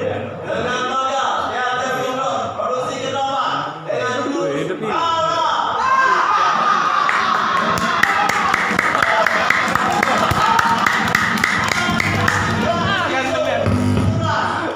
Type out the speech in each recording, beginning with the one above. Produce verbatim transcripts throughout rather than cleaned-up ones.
Dengan bangga, Teater Bunglon, produksi kedua dengan judul Kala.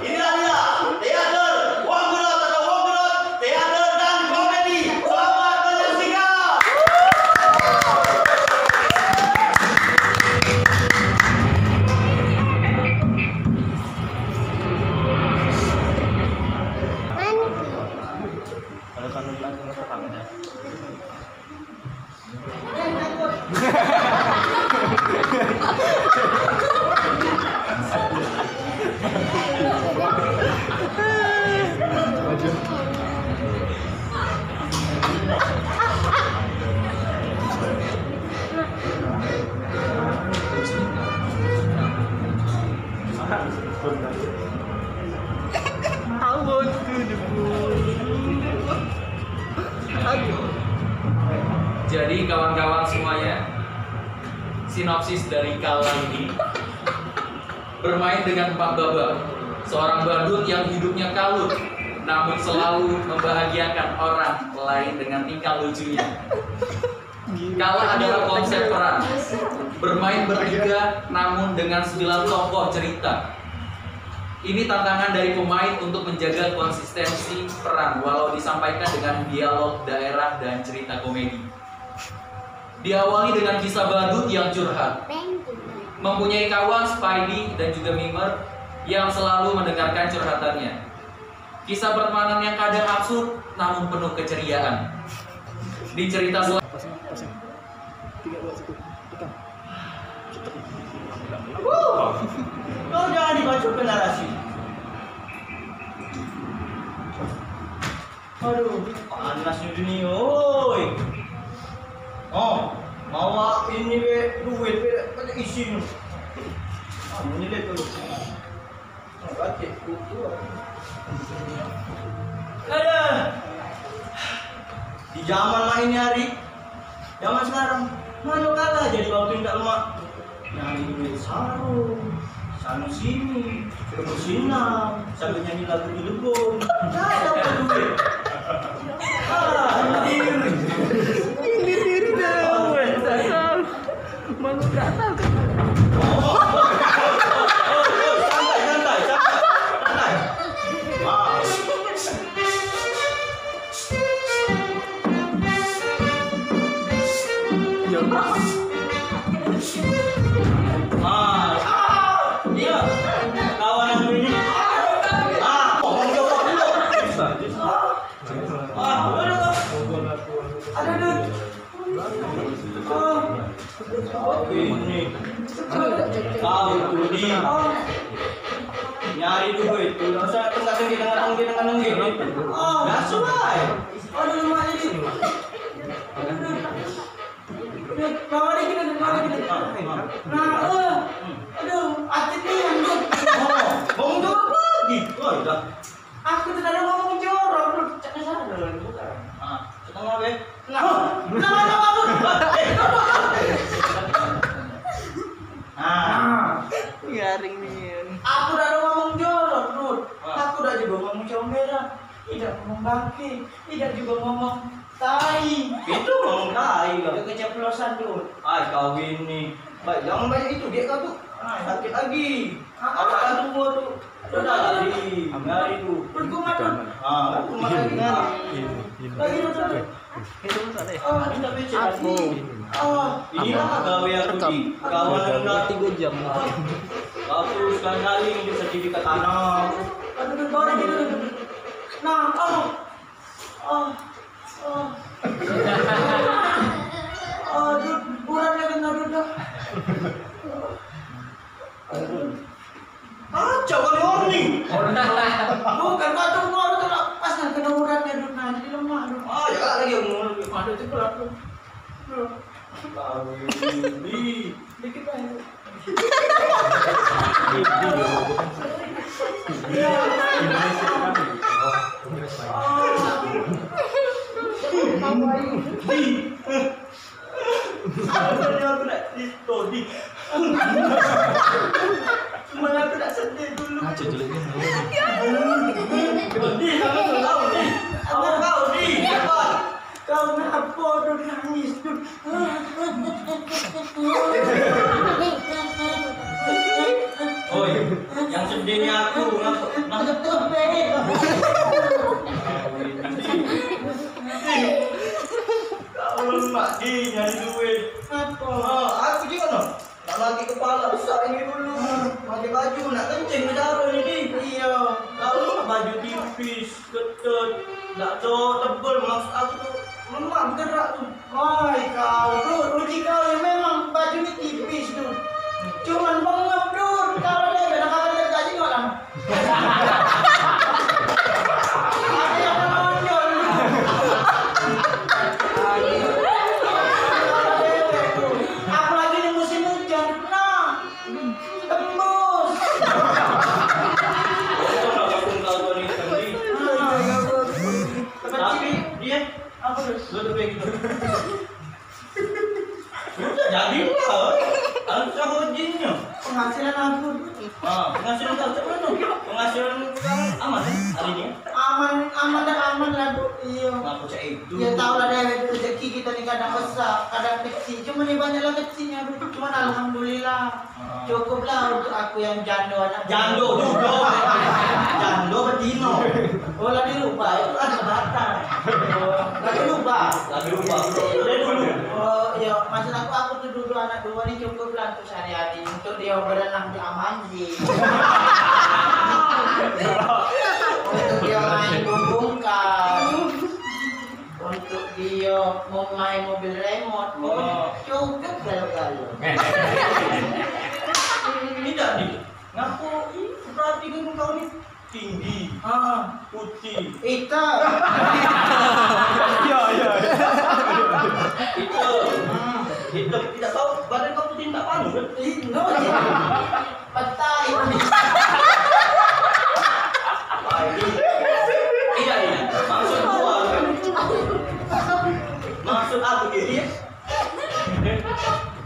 Inilah dia, Teater Wong Gerot atau Wong Gerot Teater dan Komedi. Selamat menyaksikan. Jadi kawan-kawan semuanya, sinopsis dari Kala ini bermain dengan empat babak. Seorang badut yang hidupnya kalut, namun selalu membahagiakan orang lain dengan tingkah lucunya. Kala adalah konsep peran, bermain bertiga namun dengan sembilan tokoh cerita. Ini tantangan dari pemain untuk menjaga konsistensi peran walau disampaikan dengan dialog daerah dan cerita komedi. Diawali dengan kisah badut yang curhat. Mempunyai kawan Spidey dan juga Mimer yang selalu mendengarkan curhatannya. Kisah pertemanan yang kadang absurd namun penuh keceriaan. Di cerita sel- Pasang, pasang. Tiga, dua, satu. Tekan. Wuh, kau jangan dibacokke narasi. Aduh, panasnyo dunia, oi. Oh, bawa ini be, duit be, banyak isinyo. Kamu ni deh dulu. Aduh. Di zaman mak ini hari, zaman sekarang, mano kalah jadi bau tindak lemak. Nyari duit sarung, sano sini, rebus inang, sambil nyanyi lagu di lebon. Dah dapat duit. Ah, sendiri. Ini diri dah, gue tak tahu. Mano tak tahu. Santai, santai, santai. Santai. Ah. Ah, ah, iya. Kawan aku ini. Ah, ngomong jawab dulu. Ah, aduh, aduh. Aduh, aduh. Ah, ini. Kau tu ni. Nyari duit tu, dak usah tengah-tengah, tengah-tengah, tengah-tengah. Ah, dah suai. Aduh, lemak jadi. Bawa dikit, bawa dikit. Nah, eh. Aduh, acit ni yang tu. Oh, bangun jawab lagi. Oh, dah. Aku tu dak ngomong jorok, Dut. Cak kasar dah lagu bukan. Ah, cak ngomong apa? Nah, nah, nah, nah, nah. Eh, nah, nah, nah. Ah. Garing ni. Aku dak ngomong jorok, Dut. Ah. Aku dak juga ngomong comberan. Tidak ngomong bangke, tidak juga ngomong tai. Itu ngomong tai lah. Keceplosan, Dut. Ai, kau ini. Baik, jangan banyak itu, dia kau tu. Ah. Sakit lagi. Ah. Awak kan tua tu. Sudah lari, lari tu. Pergi mana? Ah, aku makan lagi. Lagi tu. Ah, kita becek lagi. Ah, inilah gawe aku di kawan enggak. Tiga jam. Ah, aku suka kali untuk sedih ke tanah. Aduh, aduh, aduh, aduh. Nah, ah. Ah, ah. Aduh, uratnya kena, aduh, dah. Kacau kali warning. Bukan kacau, gua tu nak pas nak kena uratnya, Dut. Nah, jadi lemah, Dut. Ah, ya lagi yang mau. Ada tu pula tu. Tahu ini. Dikit aja. Sebenarnya aku nak cerita ni. Cuma aku nak sedih dulu. Ah, jeleknya. Di, kau tu, kau, di. Kau, kau, di. Cepat. Kau ngapo, Dut, nangis, Dut? Oi, yang sedih ni aku, ngapo? Nah. Kau lemak, di, nyari duit. Ngapo? Ah, aku jugo, no. Nak mati kepala besak ini dulu. Pakai baju nak kencing ke cara ni, Di. Iyo. Lalu baju tipis, ketet, dak do tebel, maksud aku tu lemah bergerak tu. Oi, kau tu, uji kau yang memang baju ni tipis tu. Cuman bengep tu, kalau dia dah kawan dia tak jengok lah. Apalagi ni musim hujan. Nah, tembus. Tapi dia apa tu? Lu tu kayak gitu. Sudah jadilah. Alangkah rajinnya. Penghasilan aku. Ah, penghasilan kau macam mana? Penghasilan kau aman hari ini? Aman, aman dan aman lah, Bu. Iya. Kenapa cak itu? Ya, tahu lah deh, rezeki kita ni kadang besar, kadang kecil. Cuma ni banyaklah kecilnya, Bu. Cuman alhamdulillah. Ah. Cukuplah untuk aku yang jando anak. Jando juga. Jando betino. Oh, lagi lupa. Itu ada batal. Lagi lupa. Lagi lupa. Dia dulu. Oh, iya. Maksud aku, aku tu dulu anak dua ni cukup lah untuk sehari-hari. Untuk dia berenang di Amanzi. Untuk dia main bubungkal. Untuk dia mau main mobil remote. Oh. Cukup galo-galo. Tidak, Di. Ngapo ini berarti kau ni? Tinggi. Ah. Putih. Hitam. Ya, ya, ya. Hitam. Hmm. Hitam. Tidak tahu badan kau putih, tidak panu kan? Ih, no, sih. Petai. Wah, ini. Tidak, ini. Maksud gua kan. Maksud aku gini.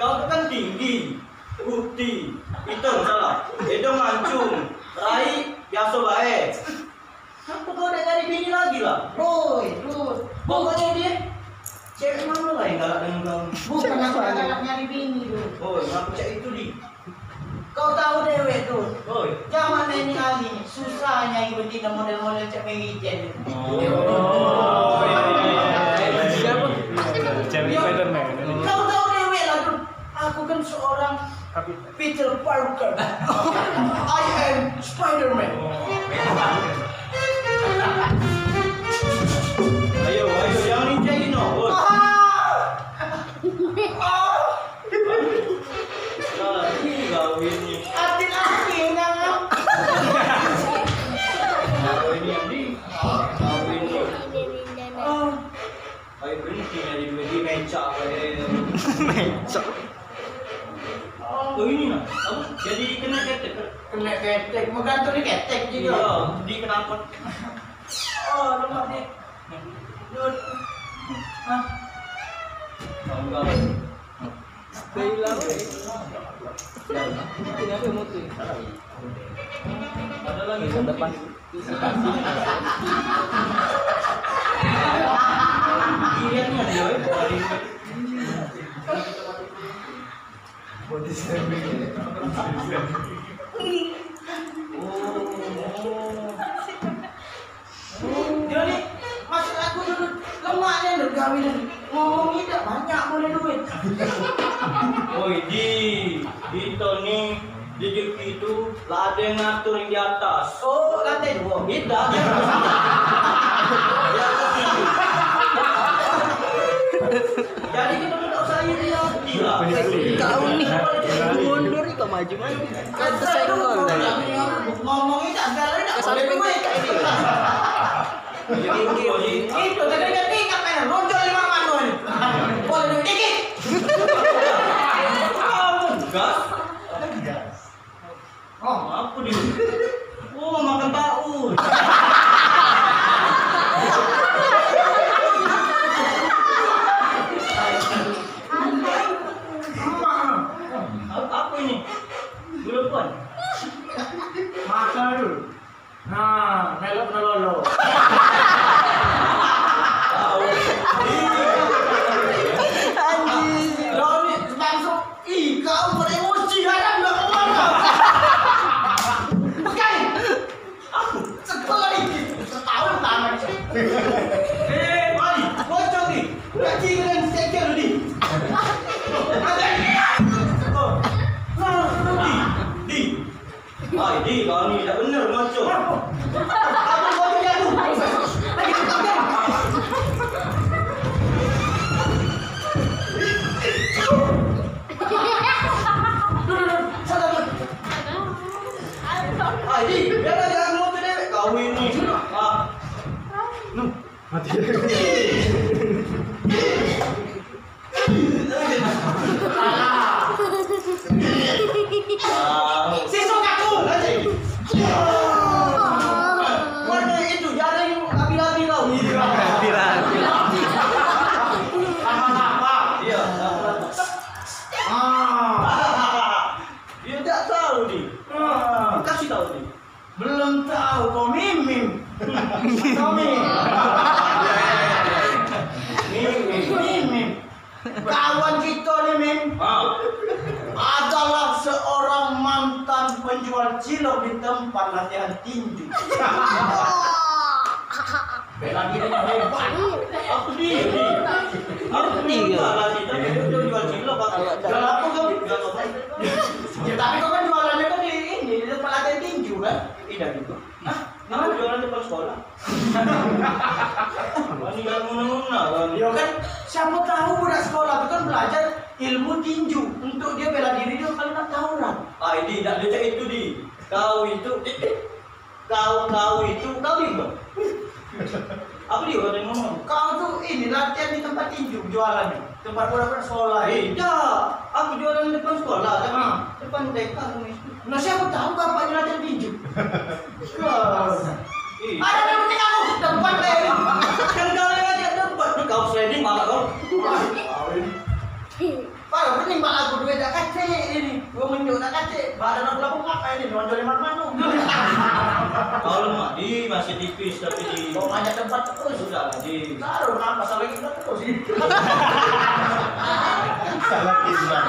Kau tu kan tinggi. Putih, hitam salah. Hidung mancung, rai biaso bae. Ngapo kau dak nyari bini lagi lah? Oi, Dut. Pokoknyo die cewek mano lah yang galak dengan kau? Bukan aku dak galak nyari bini, Dut. Oi, ngapo cak itu, Di? Kau tahu dewek, Dut. Oi. Zaman ini hari susah nyari betino model-model cak Mary Jane. Oh. Siapa? Cewek Spiderman. Kau tahu dewek lah, Dut. Aku kan seorang Peter Parker. I am Spider-Man. Ayo, ayo, jangan injek ino, bos. Ah! Ah! Nah, ini kawin ni. Hati laki, nah. Kawin ni, Andi. Kawin ni. Ah. Ayo berhenti nyari duit di mencak, eh. Mencak. Oh, ini nah. Apa? Jadi kena ketek. Kena ketek. Menggantung di ketek juga. Iya, di kenapa? Oh, lemak ni. Dut. Hah? Tahu enggak? Stay lah, weh. Ini ada motor. Ada lagi. Depan. Iya, iya, iya. Body shaming. Oh, oh. Dia ni, maksud aku tu, Dut, lemak nian, Dut, gawe ni. Ngomong ni dak banyak boleh duit. Oi, Di, kita ni rezeki tu lah ada yang ngatur yang di atas. Oh, lantai dua. Kita. Jadi kita tak usah iri hati lah. Kau ni mundur ni, kau maju mana? Kau tersenggol tadi. Ngomong ni tak segala ni tak boleh duit. Itu tadi dia tingkat main muncul lima manu ni. Boleh duit dikit. Gas. Oh, apa dia? Oh, makan tahu. Apa, apa ini? Gula pun. Makan dulu. Nah, melok kena lolo. Anjing. Lo ni langsung, ih, kau beremosi, haram dah kau. Pegang. Aku sekolah ni. Setahun tangan. Eh, mari, bocor ni. Nak cik dengan sekel ni. Ada ni. Oh. Nah, di, di. Ai, di, kau ni dak bener maco. Apa kau ni aku? Ai, di, biar aja aku mau dewek kau ini. Ah. Nuh, mati. Sisok aku, anjing. Warna itu jaring abi-abi kau. Abi-abi. Sama-sama. Iya. Ah. Dia tak tahu ni. Ah. Kasih tahu ni. Belum tahu kau Mimim. Tommy. Mimim. Mimim. Kawan kita ni, Mim, ah, adalah seorang mantan penjual cilok di tempat latihan tinju. Bela diri hebat. Aku di, di. Aku di, salah kita, dia jual cilok, Pak. Jual apa kau? Jual apa? Ya, tapi kau kan jualannya kan di ini, di tempat latihan tinju, kan? Tidak gitu. Hah? Aku jualan depan sekolah. Meninggal muna-muna, kan? Ya kan, siapa tahu budak sekolah tu kan belajar ilmu tinju untuk dia bela diri dia kalau nak tawuran. Ah, ini tidak ada cak itu, di. Kau itu, kau, kau itu, kau di mana? Apa dia orang ngomong? Kau tu ini latihan di tempat tinju, jualan ni. Tempat budak-budak sekolah. Eh, dah. Aku jualan depan sekolah, tapi depan T K sama S D. Nah, siapa tahu bapaknya latihan tinju. Kau. Eh. Ada yang penting aku tempat deh. Kan kau yang ajak tempat, kau sliding malah kau. Wah, kau ini. Pala pening pala aku duit dak kacik ini. Gua menjuk dak kacik. Badan aku lapuk ngapai ini? Nonjol lima puluh. Kalau mak di masih tipis tapi di. Kok banyak tempat terus? Sudah lah, di. Taruh nambah salah kita terus ini. Salah kita.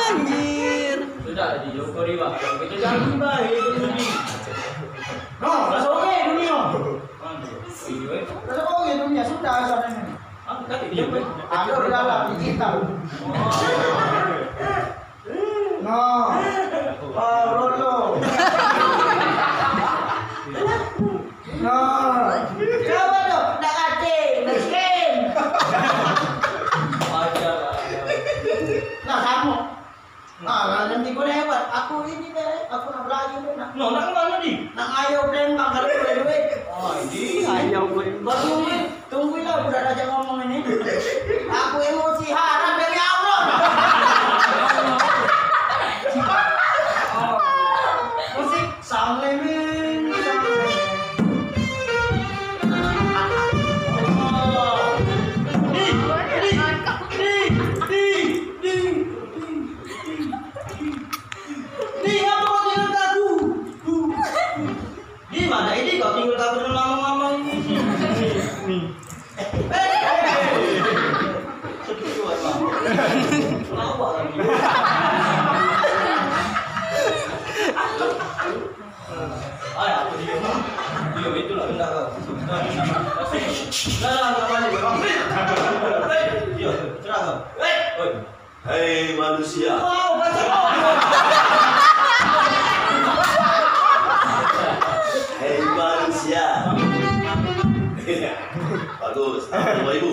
Anjir. Sudah lah, di Joko Riwa. Kita jangan baik dulu ni. No, dah sore dunia. Mana? Iya, eh. Dah sore dunia, sudah sana ini. Ada di dalam digital. No. Oh, Rolo. No. Coba tu, nak kacing, miskin. Nah, kamu. Nah, lah, nanti gue lewat. Aku ini deh, aku nak belanja deh, nak. No, nak kemana, di? Nak ngayo Palembang kalau boleh duit. Oh, ini. Ngayo Palembang. Tungguin, tungguin lah, udah raja ngomong ini. Aku emosi, haram dari Allah. Musik, sound living. Di, di, di, di, di, di. Di, apa kau tinggal aku? Di mana ini kau tinggal aku dengan mama-mama ini? Ni. Eh, eh, eh, eh. Sepi kuat, Bang. Kenapa lagi? Ay, aku diam, Bang. Diam, itulah kendak kau. Dah, dah, dah, dah, dah, dah. Diam, cerah kau. Eh, oi. Hei manusia. Wow, baca kau. Hei manusia. Bagus, tambah lima ribu.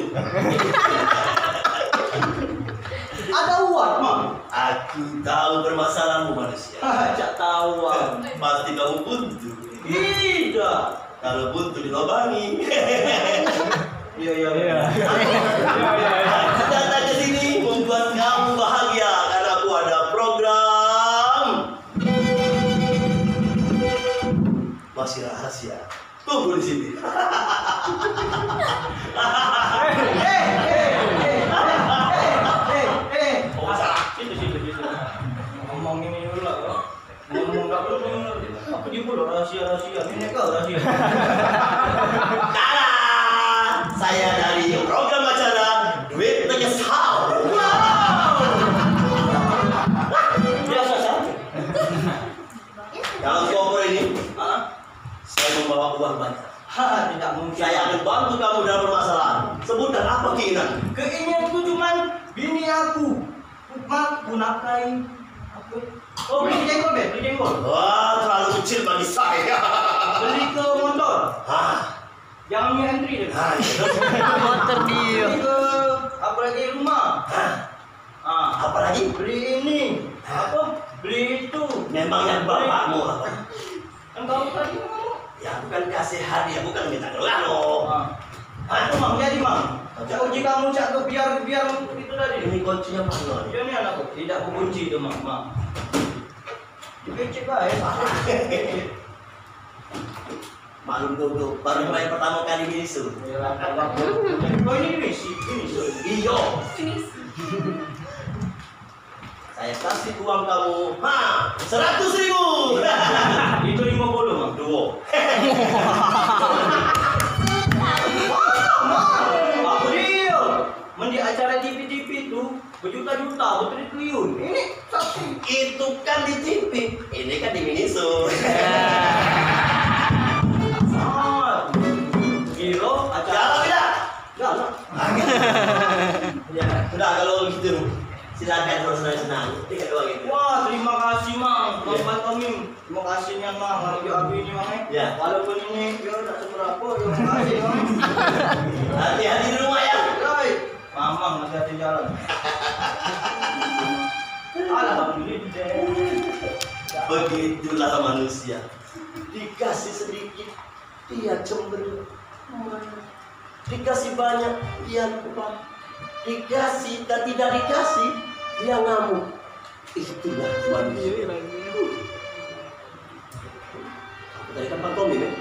Ada uang, Mang. Aku tahu permasalahanmu, manusia. Cak tahu, Mang. Pasti kamu buntu. Tidak. Kalau buntu dilobangi. Iya, iya, iya. Aku datang ke sini membuat kamu bahagia karena aku ada program. Masih rahasia. Tunggu di sini. Eh, eh, eh, eh, eh, eh. Oh, salah. Situ, situ, situ. Ngomong ini dulu lah, bro. Ngomong apa dulu? Apa dia? Rahasia, rahasia. Ini kau rahasia. Tada! Saya dari program acara Duit Menyesal. Wow! Biasa saja. Dalam kompor ini, ha? Saya membawa uang banyak. Ha, tidak mungkin. Saya akan bantu kamu dalam permasalahan. Sebutkan apa keinginan. Keinginanku cuman bini aku. Mak, ku nafkahi. Apa? Oh, beli jengkol, Be. Beli jengkol. Wah, terlalu kecil bagi saya. Beli ke motor. Hah? Jangan ni antri dia. Hah, iya. Motor dia. Beli ke, apa lagi, rumah. Hah? Ah. Apa lagi? Beli ini. Hah? Apa? Beli itu. Memangnya bapakmu apa? Kan kau tadi ngomong. Ya, aku kan kasih hadiah, bukan minta gelar, loh. Ah. Ah, itu, Mang, jadi, Mang. Cak uji kamu, cak tu, biar, biar itu tadi. Ini kuncinya mana? Dia ni anak tu, tidak kunci tu, Mang, Mang. Dipicit bae. Maklum tu, tu. Baru main pertama kali di Isu. Ya, oh, ini di Isu, di Isu. Iyo. Saya kasih uang kamu, ha, seratus ribu. Itu lima puluh, Mang. Duo. Wah, Mang. Apa dia? Men di acara T V-T V tu, berjuta-juta, bertriliun. Ini saksi. Itu kan di T V, ini kan di Miniso. Ah, gila, acara. Jalan tidak? Enggak, enggak. Ya, sudah kalau begitu. Silakan kalau senang-senang. Tiga dua gitu. Wah, terima kasih, Mang. Mang Iya. Pantomim. Terima kasih nian, Mang. Kalau dia aku ini, Mang, eh. Iya. Walaupun ini dia tak seberapa, terima kasih, Mang. Hati-hati di rumah, ya. Baik. Mamang hati-hati jalan. Alhamdulillah. Begitulah manusia. Dikasih sedikit, dia cemberut. Dikasih banyak, dia lupa. Dikasih dan tidak dikasih, dia ngamuk. Itulah manusia. Aku tadi kan Bang Tommy, kan?